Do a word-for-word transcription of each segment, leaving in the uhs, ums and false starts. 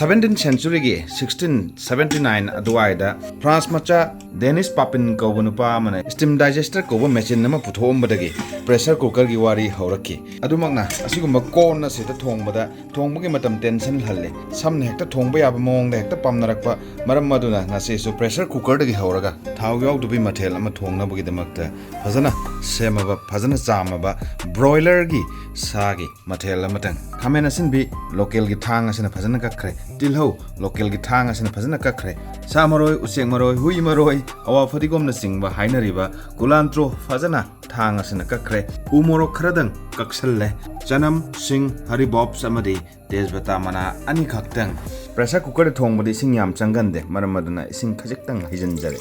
Seventeen ꯁꯦꯟꯆꯨꯔꯤꯒꯤ sixteen seventy nine ꯑꯗꯨꯋꯥꯏꯗ France ꯃꯆꯥ Denis ꯄꯥꯄꯤꯟ ꯀꯧꯕ ꯅꯨꯄꯥ ꯑꯃꯅ ꯁ꯭ꯇꯤꯝ ꯗꯥꯏꯖꯦꯁꯇꯔ ꯀꯧꯕ ꯃꯦꯆꯤꯟ ꯑꯃ ꯄꯨꯊꯣꯛꯑꯝꯕꯗꯒꯤ ꯄ꯭ꯔꯦꯁꯔ ꯀꯨꯀꯔꯒꯤ ꯋꯥꯔꯤ ꯍꯧꯔꯛꯈꯤ꯫ ꯑꯗꯨꯃꯛꯅ ꯑꯁꯤꯒꯨꯝꯕ ꯀꯣꯟ ꯑꯁꯤꯗ ꯊꯣꯡꯕꯗ ꯊꯣꯡꯕꯒꯤ ꯃꯇꯝ ꯇꯦꯟꯁꯟ ꯍꯜꯂꯤ꯫ ꯁꯝꯅ ꯍꯦꯛꯇ ꯊꯣꯡꯕ ꯌꯥꯕ ꯃꯑꯣꯡꯗ ꯍꯦꯛꯇ ꯄꯥꯝꯅꯔꯛꯄ ꯃꯔꯝ ꯑꯗꯨꯅ ꯉꯁꯤꯁꯨ ꯄ꯭ꯔꯦꯁꯔ ꯀꯨꯀꯔꯗꯒꯤ ꯍꯧꯔꯒ ꯊꯥꯎ ꯌꯥꯎꯗꯕꯤ ꯃꯊꯦꯜ ꯑꯃ ꯊꯣꯡꯅꯕꯒꯤꯗꯃꯛꯇ ꯐꯖꯅ ꯁꯦꯝꯃꯕ, ꯐꯖꯅ ꯆꯥꯝꯃꯕ ꯕ꯭ꯔꯣꯏꯂꯔꯒꯤ ꯁꯥꯒꯤ ꯃꯊꯦꯜ ꯑꯃꯇꯪ꯫ ꯈꯥꯃꯦꯟ ꯑꯁꯤꯟꯕꯤ ꯂꯣꯀꯦꯜꯒꯤ ꯊꯥꯡ ꯑꯁꯤꯅ ꯐꯖꯅ ꯀꯛꯈ꯭ꯔꯦ꯫ ꯇꯤꯜꯍꯧ ꯂꯣꯀꯦꯜꯒꯤ ꯊꯥꯡ ꯑꯁꯤꯅ ꯐꯖꯅ ꯀꯛꯈ꯭ꯔꯦ꯫ ꯁꯥ ꯃꯔꯣꯏ, ꯎꯆꯦꯛ ꯃꯔꯣꯏ, ꯍꯨꯏ ꯃꯔꯣꯏ, ꯑꯋꯥ ꯐꯗꯤꯒꯣꯝꯅꯆꯤꯡꯕ ꯍꯥꯏꯅꯔꯤꯕ ꯀꯨꯂꯥꯟꯇ꯭ꯔꯣ ꯐꯖꯅ ꯊꯥꯡ ꯑꯁꯤꯅ ꯀꯛꯈ꯭ꯔꯦ꯫ ꯎ ꯃꯣꯔꯣꯛ ꯈꯔꯗꯪ ꯀꯛꯁꯜꯂꯦ꯫ ꯆꯅꯝ, ꯁꯤꯡ, ꯍꯔꯤꯕꯣꯞꯁ ꯑꯃꯗꯤ ꯇꯦꯖꯄꯇꯥ ꯃꯅꯥ ꯑꯅꯤꯈꯛꯇꯪ꯫ ꯄ꯭ꯔꯦꯁꯔ ꯀꯨꯀꯔꯗ ꯊꯣꯡꯕꯗ ꯏꯁꯤꯡ ꯌꯥꯝ ꯆꯪꯒꯟꯗꯦ, ꯃꯔꯝ ꯑꯗꯨꯅ ꯏꯁꯤꯡ ꯈꯖꯤꯛꯇꯪ ꯍꯩꯖꯤꯟꯖꯔꯦ꯫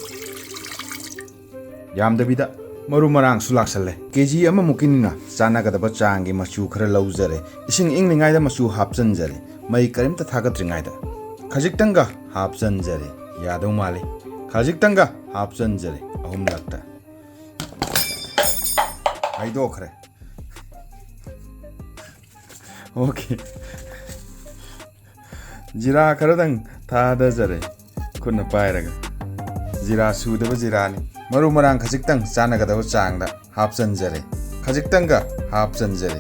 ꯌꯥꯝꯗꯕꯤꯗ ꯃꯔꯨ ꯃꯔꯥꯡꯁꯨ ꯂꯥꯛꯁꯜꯂꯦ꯫ ꯀꯦ ꯖꯤ ꯑꯃꯃꯨꯛꯀꯤꯅꯤꯅ ꯆꯥꯟꯅꯒꯗꯕ ꯆꯥꯡꯒꯤ ꯃꯆꯨ ꯈꯔ ꯂꯧꯖꯔꯦ꯫ ꯏꯁꯤꯡ ꯏꯪꯂꯤꯉꯩꯗ ꯃꯆꯨ ꯍꯥꯞꯆꯟꯖꯔꯦ꯫ ꯃꯩ ꯀꯔꯤꯝꯇ ꯊꯥꯒꯠꯇ꯭ꯔꯤꯉꯩꯗ ꯈꯖꯤꯛꯇꯪꯒ ꯍꯥꯞꯆꯟꯖꯔꯦ꯫ ꯌꯥꯗꯧ ꯃꯥꯜꯂꯤ꯫ ꯈꯖꯤꯛꯇꯪꯒ ꯍꯥꯞꯆꯟꯖꯔꯦ꯫ ꯑꯍꯨꯝꯂꯛꯇ ꯍꯩꯗꯣꯛꯈ꯭ꯔꯦ꯫ ꯑꯣꯀꯦ꯫ ꯖꯤꯔꯥ ꯈꯔꯗꯪ ꯊꯥꯗꯖꯔꯦ ꯈꯨꯠꯅ ꯄꯥꯏꯔꯒ꯫ ꯖꯤꯔꯥ ꯁꯨꯗꯕ ꯖꯤꯔꯥꯅꯤ꯫ ꯃꯔꯨ ꯃꯔꯥꯡ ꯈꯖꯤꯛꯇꯪ ꯆꯥꯟꯅꯒꯗꯕ ꯆꯥꯡꯗ ꯍꯥꯞꯆꯟꯖꯔꯦ꯫ ꯈꯖꯤꯛꯇꯪꯒ ꯍꯥꯞꯆꯟꯖꯔꯦ꯫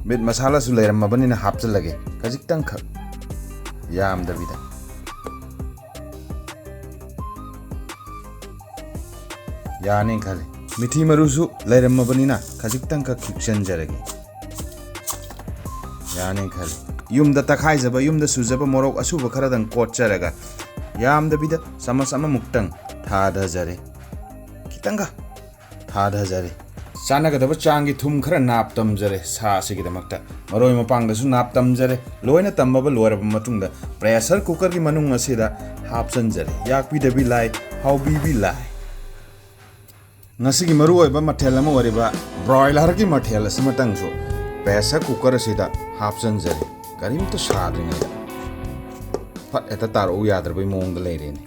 ꯃꯤꯠ ꯃꯁꯥꯂꯥꯁꯨ ꯂꯩꯔꯝꯃꯕꯅꯤꯅ ꯍꯥꯞꯆꯜꯂꯒꯦ꯫ ꯈꯖꯤꯛꯇꯪꯈꯛ꯫ ꯌꯥꯝꯗꯕꯤꯗ꯫ ꯌꯥꯅꯤ ꯈꯜꯂꯤ꯫ ꯃꯤꯊꯤ ꯃꯔꯨꯁꯨ ꯂꯩꯔꯝꯃꯕꯅꯤꯅ ꯈꯖꯤꯛꯇꯪꯈꯛ ꯈꯤꯛꯆꯟꯖꯔꯒꯦ꯫ ꯌꯥꯅꯤ ꯈꯜꯂꯤ꯫ ꯌꯨꯝꯗ ꯇꯛꯈꯥꯏꯖꯕ, ꯌꯨꯝꯗ ꯁꯨꯖꯕ ꯃꯣꯔꯣꯛ ꯑꯁꯨꯕ ꯈꯔꯗꯪ ꯀꯣꯠꯆꯔꯒ ꯌꯥꯝꯗꯕꯤꯗ ꯆꯥꯃꯁ ꯑꯃꯃꯨꯛꯇꯪ ꯊꯥꯗꯖꯔꯦ꯫ ꯈꯤꯇꯪꯒ ꯊꯥꯗꯖꯔꯦ꯫ ꯆꯥꯟꯅꯒꯗꯕ ꯆꯥꯡꯒꯤ ꯊꯨꯝ ꯈꯔ ꯅꯥꯞ ꯇꯝꯖꯔꯦ ꯁꯥ ꯑꯁꯤꯒꯤꯗꯃꯛꯇ꯫ ꯃꯔꯣꯏ ꯃꯄꯥꯡꯗꯁꯨ ꯅꯥꯞ ꯇꯝꯖꯔꯦ꯫ ꯂꯣꯏꯅ ꯇꯝꯃꯕ ꯂꯣꯏꯔꯕ ꯃꯇꯨꯡꯗ ꯄ꯭ꯔꯦꯁꯔ ꯀꯨꯀꯔꯒꯤ ꯃꯅꯨꯡ ꯑꯁꯤꯗ ꯍꯥꯞꯆꯟꯖꯔꯦ꯫ ꯌꯥꯛꯄꯤꯗꯕꯤ ꯂꯥꯏ, ꯍꯥꯎꯕꯤꯕꯤ ꯂꯥꯏ꯫ ꯉꯁꯤꯒꯤ ꯃꯔꯨꯑꯣꯏꯕ ꯃꯊꯦꯜ ꯑꯃ ꯑꯣꯏꯔꯤꯕ ꯕ꯭ꯔꯣꯏꯂꯔꯒꯤ ꯃꯊꯦꯜ ꯑꯁꯤꯃꯇꯪꯁꯨ ꯄ꯭ꯔꯦꯁꯔ ꯀꯨꯀꯔ ꯑꯁꯤꯗ ꯍꯥꯞꯆꯟꯖꯔꯦ꯫ ꯀꯔꯤꯝꯇ ꯁꯥꯗ꯭ꯔꯤꯉꯩꯗ ꯐꯠ ꯍꯦꯛꯇ ꯇꯥꯔꯛꯎ ꯌꯥꯗ꯭ꯔꯕꯩ ꯃꯑꯣꯡꯗ ꯂꯩꯔꯦꯅꯦ꯫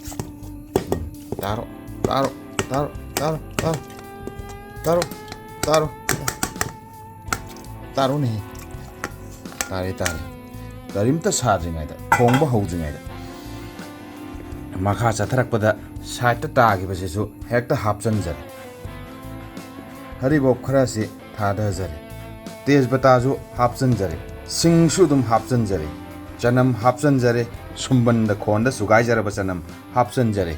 ꯎꯝ, ꯇꯥꯔꯣ, ꯇꯥꯔꯣ, ꯇꯥꯔꯣ, ꯇꯥꯔꯣ, ꯇꯥꯔꯣ, ꯇꯥꯔꯣ, ꯇꯥꯔꯣ, ꯇꯥꯔꯣ꯫ ꯇꯥꯔꯣꯅꯦꯍꯦ꯫ ꯇꯥꯔꯦ, ꯇꯥꯔꯦ꯫ ꯀꯔꯤꯝꯇ ꯁꯥꯗ꯭ꯔꯤꯉꯩꯗ, ꯊꯣꯡꯕ ꯍꯧꯗ꯭ꯔꯤꯉꯩꯗ꯫ ꯃꯈꯥ ꯆꯠꯊꯔꯛꯄꯗ ꯁꯥꯏꯠꯇ ꯇꯥꯈꯤꯕꯁꯤꯁꯨ ꯍꯦꯛꯇ ꯍꯥꯞꯆꯟꯖꯔꯦ꯫ ꯍꯔꯤꯕꯣꯞ ꯈꯔꯁꯤ ꯊꯥꯗꯖꯔꯦ꯫ ꯇꯦꯖꯄꯇꯥꯁꯨ ꯍꯥꯞꯆꯟꯖꯔꯦ꯫ ꯁꯤꯡꯁꯨ ꯑꯗꯨꯝ ꯍꯥꯞꯆꯟꯖꯔꯦ꯫ ꯆꯅꯝ ꯍꯥꯞꯆꯟꯖꯔꯦ꯫ ꯁꯨꯝꯕꯟꯗ ꯈꯣꯟꯗ ꯁꯨꯒꯥꯏꯖꯔꯕ ꯆꯅꯝ ꯍꯥꯞꯆꯟꯖꯔꯦ꯫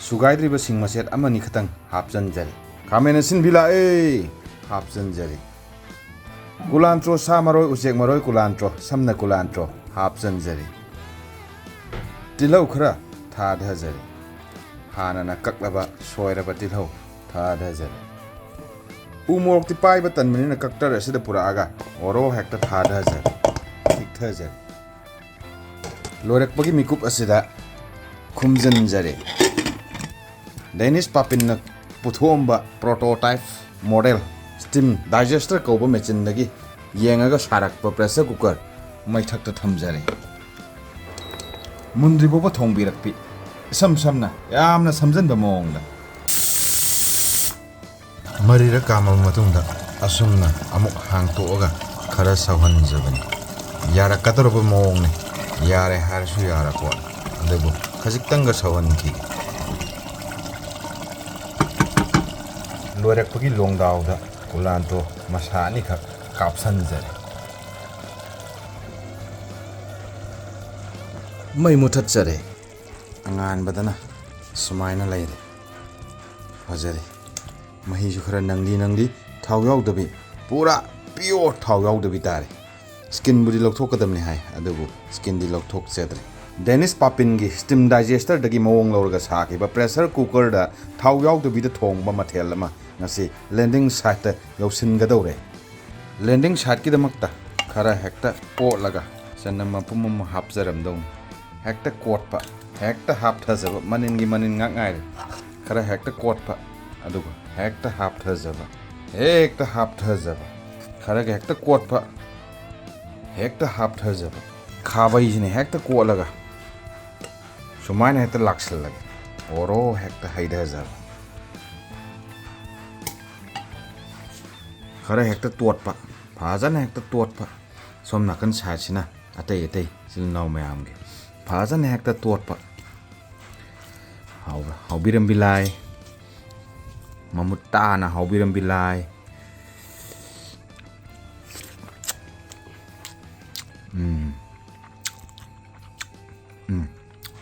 ꯁꯨꯒꯥꯏꯗ꯭ꯔꯤꯕ ꯁꯤꯡ ꯃꯆꯦꯠ ꯑꯃꯅꯤ ꯈꯛꯇꯪ ꯍꯥꯞꯆꯟꯖꯔꯦ꯫ ꯈꯥꯃꯦꯟ ꯑꯁꯤꯟꯕꯤ ꯂꯥꯛꯑꯦ, ꯍꯥꯞꯆꯟꯖꯔꯦ꯫ ꯀꯨꯂꯥꯟꯇ꯭ꯔꯣ, ꯁꯥ ꯃꯔꯣꯏ, ꯎꯆꯦꯛ ꯃꯔꯣꯏ, ꯀꯨꯂꯥꯟꯇ꯭ꯔꯣ, ꯁꯝꯅ ꯀꯨꯂꯥꯟꯇ꯭ꯔꯣ ꯍꯥꯞꯆꯟꯖꯔꯦ꯫ ꯇꯤꯜꯍꯧ ꯈꯔ ꯊꯥꯗꯖꯔꯦ꯫ ꯍꯥꯟꯅꯅ ꯀꯛꯂꯕ ꯁꯣꯏꯔꯕ ꯇꯤꯜꯍꯧ ꯊꯥꯗꯖꯔꯦ꯫ ꯎ ꯃꯣꯔꯣꯛꯇꯤ ꯄꯥꯏꯕ ꯇꯟꯕꯅꯤꯅ ꯀꯛꯇꯔ ꯑꯁꯤꯗ ꯄꯨꯔꯛꯑꯒ ꯑꯣꯔꯣ ꯍꯦꯛꯇ ꯊꯥꯗꯖꯔꯦ, ꯊꯤꯛꯊꯖꯔꯦ꯫ ꯂꯣꯏꯔꯛꯄꯒꯤ ꯃꯤꯀꯨꯞ ꯑꯁꯤꯗ ꯈꯨꯝꯖꯤꯟꯖꯔꯦ꯫ ꯗꯦꯅꯤꯁ ꯄꯥꯄꯤꯟꯅ ꯄꯨꯊꯣꯛꯑꯝꯕ prototype model steam digester ꯀꯧꯕ ꯃꯦꯆꯤꯟꯗꯒꯤ ꯌꯦꯡꯉꯒ ꯁꯥꯔꯛꯄ pressure cooker ꯃꯩꯊꯛꯇ ꯊꯝꯖꯔꯦ꯫ ꯃꯨꯟꯗ꯭ꯔꯤꯐꯥꯎꯕ ꯊꯣꯡꯕꯤꯔꯛꯄꯤ꯫ ꯏꯁꯝ ꯁꯝꯅ, ꯌꯥꯝꯅ ꯁꯝꯖꯟꯕ ꯃꯑꯣꯡꯗ꯫ ꯃꯔꯤꯔꯛ ꯀꯥꯝꯃꯕ ꯃꯇꯨꯡꯗ ꯑꯁꯨꯝꯅ ꯑꯃꯨꯛ ꯍꯥꯡꯇꯣꯛꯑꯒ ꯈꯔ ꯁꯧꯍꯟꯖꯕꯅꯤ꯫ ꯌꯥꯔꯛꯀꯗꯧꯔꯕ ꯃꯑꯣꯡꯅꯤ꯫ ꯌꯥꯔꯦ ꯍꯥꯏꯔꯁꯨ ꯌꯥꯔꯄꯣꯠ, ꯑꯗꯨꯕꯨ ꯈꯖꯤꯛꯇꯪꯒ ꯁꯧꯍꯟꯈꯤꯒꯦ꯫ ꯂꯣꯏꯔꯛꯄꯒꯤ ꯂꯣꯡꯗꯥꯎꯗ ꯀꯨꯂꯥꯟꯇ꯭ꯔꯣ ꯃꯁꯥ ꯑꯅꯤꯈꯛ ꯀꯥꯞꯁꯟꯖꯔꯦ꯫ ꯃꯩ ꯃꯨꯊꯠꯆꯔꯦ꯫ ꯑꯉꯥꯟꯕꯗꯅ ꯁꯨꯃꯥꯏꯅ ꯂꯩꯔꯦ꯫ ꯐꯖꯔꯦ꯫ ꯃꯍꯤꯁꯨ ꯈꯔ ꯅꯪꯂꯤ ꯅꯪꯂꯤ, ꯊꯥꯎ ꯌꯥꯎꯗꯕꯤ, ꯄꯨꯔꯥ pure ꯊꯥꯎ ꯌꯥꯎꯗꯕꯤ ꯇꯥꯔꯦ꯫ Skinꯕꯨꯗꯤ ꯂꯧꯊꯣꯛꯀꯗꯕꯅꯤ ꯍꯥꯏ, ꯑꯗꯨꯕꯨ skinꯗꯤ ꯂꯧꯊꯣꯛꯆꯗ꯭ꯔꯦ꯫ ꯗꯦꯅꯤꯁ ꯄꯥꯄꯤꯟꯒꯤ steam digesterꯗꯒꯤ ꯃꯑꯣꯡ ꯂꯧꯔꯒ ꯁꯥꯈꯤꯕ pressure cookerꯗ ꯊꯥꯎ ꯌꯥꯎꯗꯕꯤꯗ ꯊꯣꯡꯕ ꯃꯊꯦꯜ ꯑꯃ ꯉꯁꯤ landing siteꯇ ꯌꯧꯁꯤꯟꯒꯗꯧꯔꯦ꯫ Landing siteꯀꯤꯗꯃꯛꯇ ꯈꯔ ꯍꯦꯛꯇ ꯀꯣꯠꯂꯒ ꯆꯅꯝ ꯃꯄꯨꯝ ꯑꯃ ꯍꯥꯞꯆꯔꯝꯗꯧꯅꯤ꯫ ꯍꯦꯛꯇ ꯀꯣꯠꯄ, ꯍꯦꯛꯇ ꯍꯥꯞꯊꯖꯕ, ꯃꯅꯤꯟꯒꯤ ꯃꯅꯤꯟ ꯉꯥꯛ ꯉꯥꯏꯔꯦ꯫ ꯈꯔ ꯍꯦꯛꯇ ꯀꯣꯠꯄ, ꯑꯗꯨꯒ ꯍꯦꯛꯇ ꯍꯥꯞꯊꯖꯕ, ꯍꯦꯛꯇ ꯍꯥꯞꯊꯖꯕ, ꯈꯔꯒ ꯍꯦꯛꯇ ꯀꯣꯠꯄ, ꯍꯦꯛꯇ ꯍꯥꯞꯊꯖꯕ꯫ ꯈꯥꯕꯩꯁꯤꯅ ꯍꯦꯛꯇ ꯀꯣꯠꯂꯒ ꯁꯨꯃꯥꯏꯅ ꯍꯦꯛꯇ ꯂꯥꯛꯁꯤꯜꯂꯒꯦ꯫ ꯑꯣꯔꯣ ꯍꯦꯛꯇ ꯍꯩꯊꯖꯕ꯫ ꯈꯔ ꯍꯦꯛꯇ ꯇꯣꯠꯄ, ꯐꯖꯅ ꯍꯦꯛꯇ ꯇꯣꯠꯄ꯫ ꯁꯣꯝ ꯅꯥꯀꯟ sideꯁꯤꯅ ꯑꯇꯩ ꯑꯇꯩ ꯏꯆꯤꯜ ꯏꯅꯥꯎ ꯃꯌꯥꯝꯒꯤ ꯐꯖꯅ ꯍꯦꯛꯇ ꯇꯣꯠꯄ꯫ ꯍꯥꯎꯕ꯭ꯔꯥ? ꯍꯥꯎꯕꯤꯔꯝꯕꯤ ꯂꯥꯏ꯫ ꯃꯃꯨꯠ ꯇꯥꯅ ꯍꯥꯎꯕꯤꯔꯝꯕꯤ ꯂꯥꯏ꯫ ꯎꯝ꯫ ꯎꯝ꯫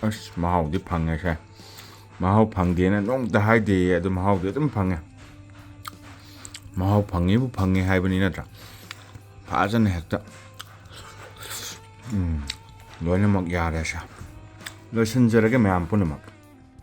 ꯑꯁ, ꯃꯍꯥꯎꯗꯤ ꯐꯪꯉꯦꯁꯦ꯫ ꯃꯍꯥꯎ ꯐꯪꯗꯦꯅ ꯅꯣꯡꯃꯇ ꯍꯥꯏꯗꯦꯌꯦ, ꯑꯗꯨ ꯃꯍꯥꯎꯗꯤ ꯑꯗꯨꯝ ꯐꯪꯉꯦ꯫ ꯃꯍꯥꯎ ꯐꯪꯉꯤꯕꯨ ꯐꯪꯉꯤ ꯍꯥꯏꯕꯅꯤ ꯅꯠꯇ꯭ꯔꯥ? ꯐꯖꯅ ꯍꯦꯛꯇ꯫ ꯎꯝ꯫ ꯂꯣꯏꯅꯃꯛ ꯌꯥꯔꯦꯁꯦ꯫ ꯂꯣꯏꯁꯤꯟꯖꯔꯒꯦ ꯃꯌꯥꯝ ꯄꯨꯝꯅꯃꯛ꯫